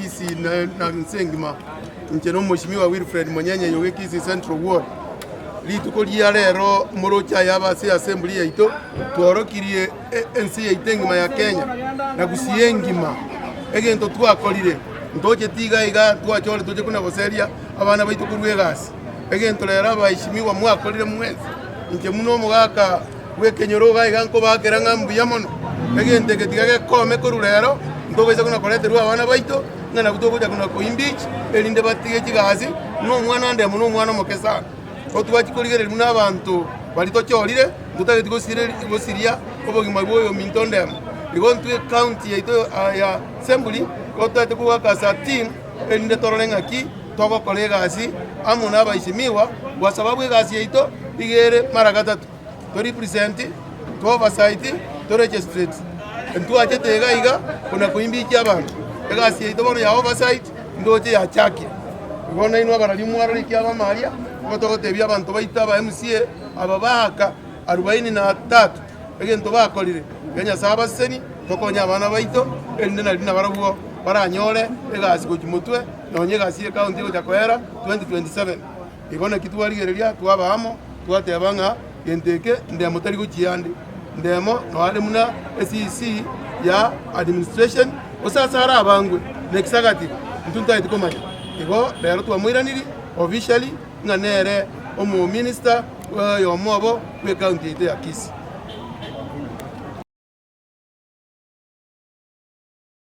Kisii na ense engima, inche na Omweshimiwa Wilfred Monyenye oyo Kisii Central Ward. Rituko ria rero moroche aya abe ase assembly yaito, tworokirie ense yaito engima ya Kenya na Gusii engima egento twakorire. Ntocheti iga iga twachore toche kona goseria abana baito korwa egasi. Egento rero abaeshimiwa mwakorire mwensi, inche buna omogaka bw'ekenyoro iga iga nkobaakera ng'a mbuya mono, egento eke tiga gekome korwa rero, ntobaisa kona koreterwa abana baito, ng'a nabwo togocha kona ko impeach, erinde batige chigasi, buna omwana ndemo na omwana omoke sana. Igo twachia korigereria buna abanto baria tochorire, ntotageti gosireri gosiria obogima bwa oyominto ndemo. Igo intwe ecounty yaito ya assembly, igo totaete kogoaka as a team, erinde torore ng'aki togokora egasi amo na abaishimiwa, kwa sababu egasi yaito iga ere mara gatato. To represent, to oversight, to legislate. Ntwachete iga iga kona koimbichia abanto. Egasi yaito bono ya oversight ndoche yachakire. Bono nainwe abarari mwarore ekiabama aria, nigo togotebia abanto baito aba MCA aba baaka arubaini na tatu egento bakorire, iga Nyasae abasesenie, tokonye abana baito erinde nari nabarabwo baranyore egasi gochia motwe nonye egasi ye county egocha koera 2027. Igo naki twarigereria, twaba amo, twateba ng'a gento eke ndemo tari gochia ande, ndemo noo are buna eCEC ya administration, gose ase arabangwe na executive, intwe ntotageti komanya. Igo rero twamoiranirie officially ng'a nere omominister oyomo obo bwe ecounty yaito ya Kisii.